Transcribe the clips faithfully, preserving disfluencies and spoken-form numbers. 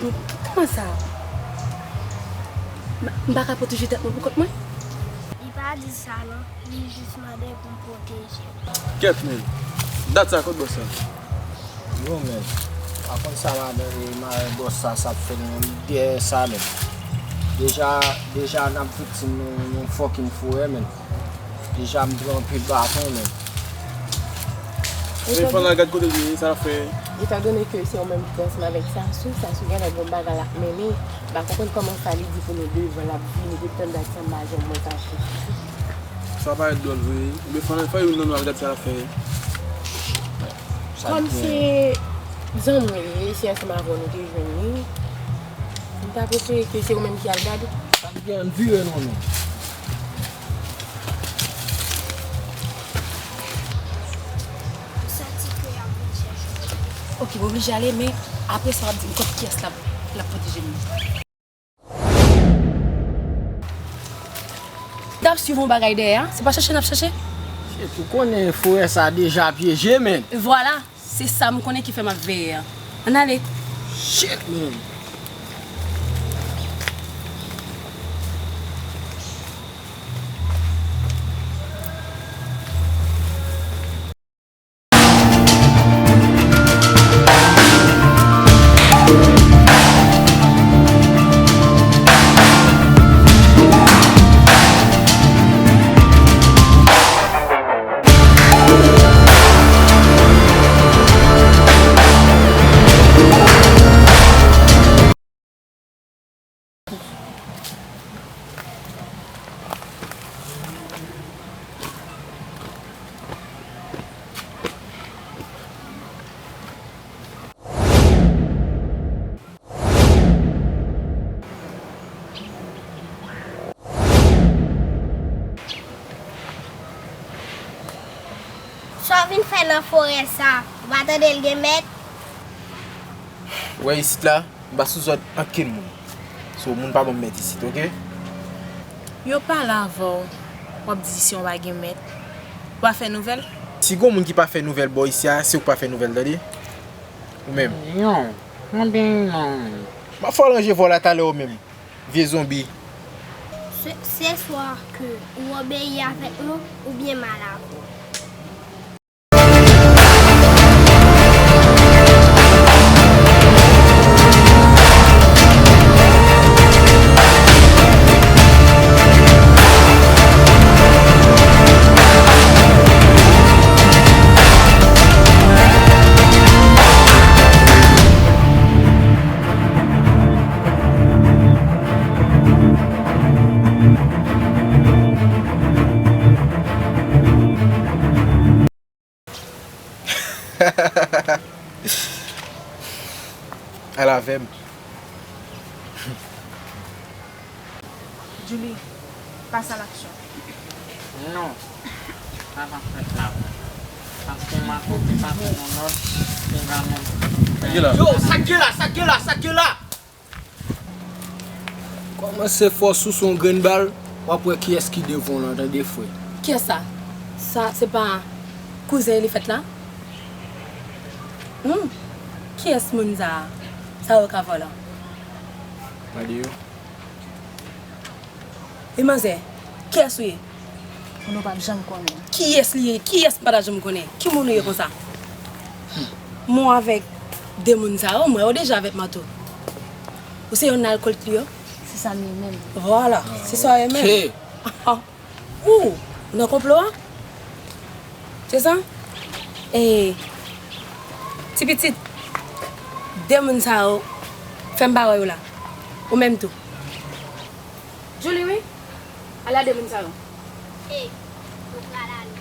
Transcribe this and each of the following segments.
Kòman sa? M, m pa ka pwoteje tèt mwen pou kont mwen? Li pa di sa non, li jis mande pou m pwoteje l. Kèt men, dat sa kot bòs sa? Yo men, pa konn sa madan e madan bòs sa sa ap fè nan dèyè sa menm. Deja, deja n ap viktim yon, yon fucking forè menm. Deja m pran anpil baton menm. Men fanm nan gad kote l ye, sa l ap fè? Etandone ke se ou menm ki te ansanm avèk Sasou, Sasou genlè gon bagay l ap mennen. M pa konprann kòman sa li di pou nou devan l ap vini depi tann dat sa m pa janm wè Sasou. Sa parèt dwòl vre wi. Ebyen fanm nan fè youn nan nou al gad sa l ap fè. Kòm se zanmi w li ye, se ansanm avè w nou te jwenn li, m ta prefere ke se ou menm ki al gade. Sa k gen, ann vire non nou. Ou santi ke y ap vin chèche w. Ok, m oblije ale, men apre sa w ap di m kont kiyès l ap, l ap pwoteje m. N ap swiv yon bagay dèyè a, se pa chèche n ap chèche? Shit, ou konnen forè sa deja pyeje, men. Vwala, se sa m konnen ki fè m ap veye a. Ann ale. Shit, man. Sa w vin fè nan forè sa? Ou pa tande l gen mèt? Ou wè isit la, m pa sou zòd ankenn moun. So, moun pa ban m mèt isit, oke? Yo pale avè w, w ap di si w pa gen mèt. Ou pa fè nouvèl? Si gon moun ki pa fè nouvèl bò isi a, se ou k pa fè nouvèl, tande? Ou menm. Non, non, ben non. M ap fè w ranje vwa w la talè ou menm. Vye zonbi. Se, se swa ke ou obeyi avèk nou, oubyen m al avè w. Al avè m. Julie, passe à l'action. Non, sa p ap fèt la. Paske Marco te pase yon lòd, li va menm. Yo, sa k gen la, sa k gen la, sa k gen la? Kòmanse fò sou son grenn bal, w ap wè kiyès ki devan w lan, tande frè. Kiyès sa? Sa se pa kouzen Elifèt la? Humm, kiyès moun sa a? Sa yo ka vòlò. Gade yo. E manzè, kiyès ou ye? Moun ou p ap janm konnen. Kiyès li ye? Kiyès m pa t ap janm konnen? Ki moun ou ye konsa? Mwen avèk de moun sa yo, m wè yo deja avèk Mato. Ou se yonn nan alkòlik li yo? Se sa m ye menm. Vwala, se sa w ye menm. Ok. Ou, ou nan konplo a? Se sa? E, ti pitit, de moun sa yo, fè m pa wè yo la. Ou menm tou. Julie, wi. Al a de moun sa yo. Ey, nou pral ale.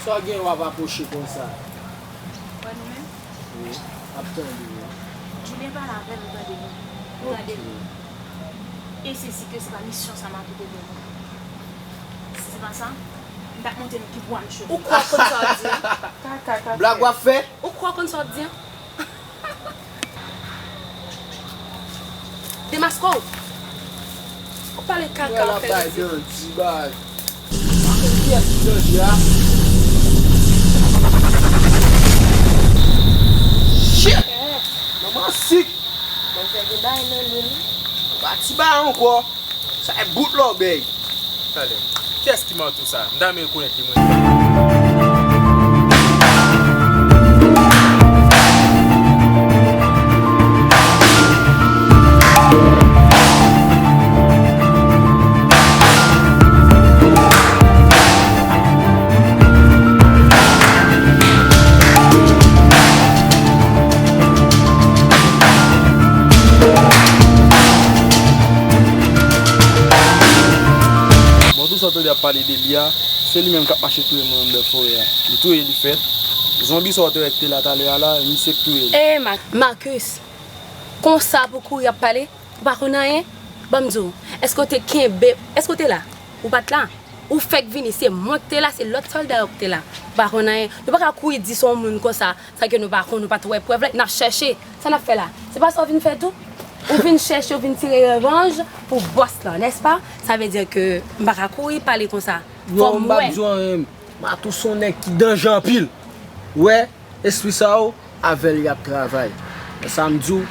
Sa w gen w ap apwoche konsa? Wè nou menm? Wi, ap tande w. Julien pale avè m, nou tande li. Nou tande li. Ok. E se si ke se pa misyon sa m ap kite pou nou. Si se pa sa, m t ap montre nou ki bwa m cheve. Ou kwè w konn sa w ap di an? Kaka k ap fèt. Blag w ap fè? Ou kwè w konn sa w ap di an? Demaske w. W ap pale kaka, w ap fè rizib. Dirty bag. Pa konn kiyès ki danje a. Sik. Mwen fè gen bagay nan lwil. Pa ti bagay ankò. Sa e bout lòbèy. Talè. Kiyès ki Martou sa? M ta renmen rekonèt li, mwen. Bon, tout sa w tande ap pale de li a, se li menm k ap mache touye moun anndan forè a. Li touye li fèt. Zonbi sa w te wè ki te la talè a la, misye k touye l. E Ma-, Marcus, konsa pou kouri ap pale? Ou pa konn anyen? Ban m di w, èske w te kenbe, èske w te la? Ou pa t la? Ou fèk vini, se mwen k te la, se lòt sòlda yo k te la. Ou pa konn anyen. Nou pa ka kouri di se yon moun konsa, sa ke nou pa konn, nou pa t wè prèv la, n ap chèche. Sa n ap fè la? Se pa sa w vin fè tou? Ou vin chèche, ou vin tire revanj pou bòs lan, nèspa? Sa vle di ke m pa ka kouri pale konsa. Fò m wè. Non, m p ap di w anyen. Matou se yon nèg ki danje anpil. Ou wè, espri sa yo, avè l y ap travay. Men sa m di w.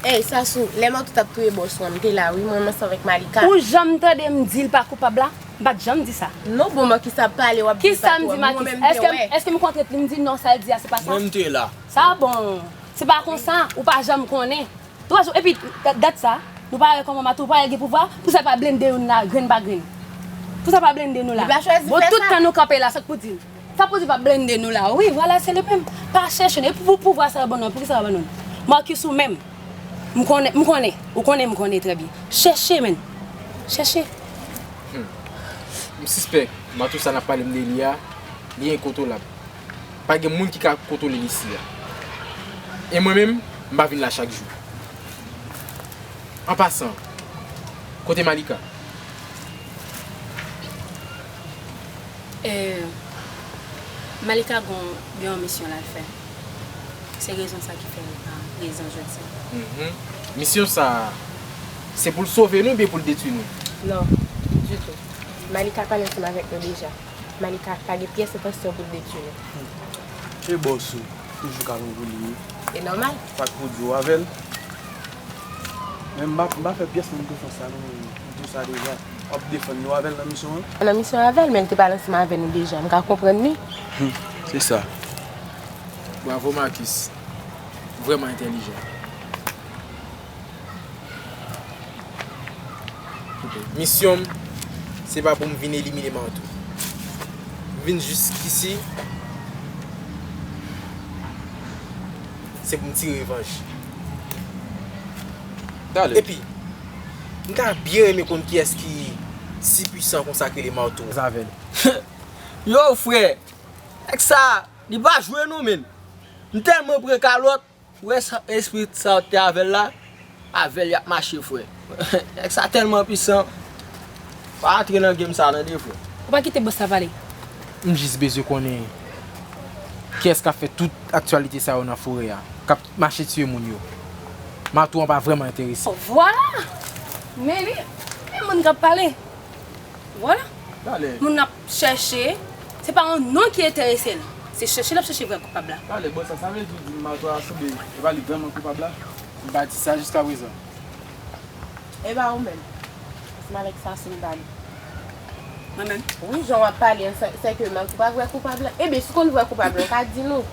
Ey, Sasou, lè Matou t ap touye bòs lan, m te la, wi, mwen menm ansanm avèk Malika. Ou janm tande m di l pa koupab la? M pa t janm di sa. Non, bon, Makis ap pale, w ap di l pa twò. Kisa m di, Makis? Èske, èske m kontre li, m di non, sa l di a, se pa sa? Mwen, m te la. Sa bon. Se pa konsa, ou pa janm konnen. Twa jou, epi, dat, dat sa, nou pa wè kòman Matou pa gen pouvwa, pou sa pa blende youn la, grenn pa grenn. Pou sa pa blende nou la. Li pa chwazi fè sa. Bon, tout tan nou kanpe la, sa k pou di l? Sa pou di pa blende nou la. Wi, vwala, se li menm. Pa chèche nou. E pou, pou pouvwa sa yo ban nou an, poukisa yo ban nou l? Marcus ou menm. M konnen, m konnen. Ou konnen, m konnen trè byen. Chèche, menn. Chèche. Hmm. M sispèk, Matou sa n ap pale m de li a, li enkontwolab. Pa gen moun ki ka kontwole l isi a. E mwen menm, m pa vin la chak jou. An pasan, kote Malika? E, Malika gon, gen yon misyon l al fè. Se rezon sa ki fè li pa prezan jodi a. Mhm. Misyon sa a, se pou l sove nou oubyen pou l detwi nou? Non, ditou. Malika pale ansanm avèk nou deja. Malika pa gen pyès entansyon pou l detwi nou. E bòs ou, toujou ka pran pou li wi. E nòmal. Sa k pou di w avè l? Men m pa, m pa fè pyès moun konfyans la non, m di w sa deja. W ap defann nou avè l nan misyon an? Nan misyon avè l, men l te pale ansanm avè nou deja, m ka konprann li. Hmm, se sa. Bravo Marcus. Vrèman entèlijan. Misyon m, se pa pou m vin elimine Martou. M vin jiskisi, se pou m tire revanj. Talè. Epi, m ta byen renmen konn kiyès ki si pwisan konsa k rele Martou. Avè l. Yo, frè, nèg sa, li pa jwe non, menn. M tèlman pran kalòt. Ou wè sa, espri sa w te avè l la, avè l y ap mache, frè. Nèg sa tèlman pwisan, pa antre nan game sa tande, frè. Ou pa kite bòs la pale. M jis bezwen konnen kiyès k ap fè tout aktyalite sa yo nan forè a, k ap mache tiye moun yo. Matou an pa vrèman enterese. Vwala! Men li, men moun k ap pale. Vwala. Talè. Moun ap chèche, se pa yon non ki enterese l. Se chèche l ap chèche vrè koupab la. Talè, bon, sa, sa vle di w di m Martou a sanble, e pa li vrèman koupab la? M pa di sa jiskaprezan. E pa ou menm. Ansanm avèk sa, se m pale. Mwen menm? Wi, jan w ap pale an, se, se ke Martou pa vrè koupab la. Ebyen, si w konn vrè koupab la, w ka di nou.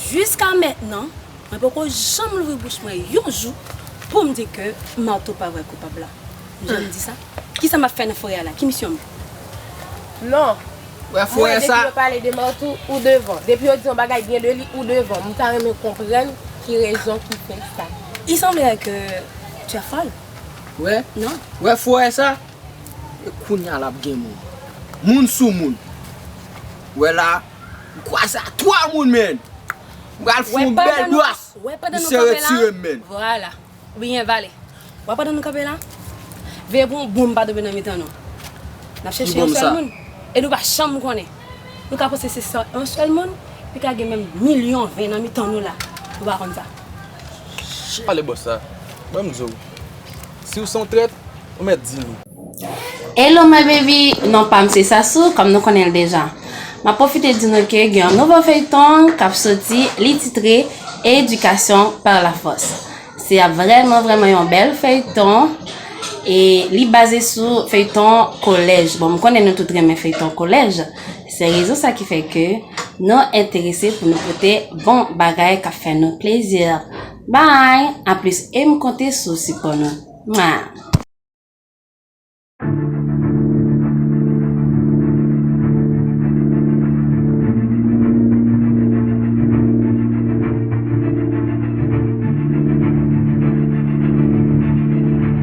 Jiska mentnan, mwen poko janm louvri bouch mwen yon jou pou m di ke Martou pa vrè koupab la. Jan m di sa? Kisa m ap fè nan forè a la? Ki misyon m? Non. Wè, frè, depi sa yo pale de Martou, ou devan. Depi yo di yon bagay byen de li, ou devan. M ta renmen konprann ki rezon ki fè sa. Il semblerait que tu es folle. Wè. Non. Wè, frè, sa. E kounye a l ap gen moun. Moun sou moun. Wè la, m kwaze a twa moun, menn. M pral fè yon bèl bras. Misye retire m, menn. Vwala. Ou byen vale. W ap pandan nou kanpe la, veye pou yon bonm pa tonbe nan mitan nou. N ap chèche yon sèl moun. E nou pa janm konnen. Nou ka panse se sa, yon sèl moun, li ka gen menm milyon ven nan mitan nou la. Nou pa konn sa. Ale bòs la. Ban m di w. Si w se yon trèt, ou mèt di nou. Hello my baby, non pa m se Sasou, kòm nou konnen l deja. M ap pwofite di nou ke gen yon nouvo feyton k ap soti, li titre Éducation par la force. Se vrèman, vrèman yon bèl feyton. E li baze sou feyton kolèj. Bon, m konnen nou tout renmen feyton kolèj. Se rezon sa ki fè ke nou enterese pou nou pote bon bagay k ap fè nou plezi. Bye! Aplis, e m konte sou sipò nou. Mwa!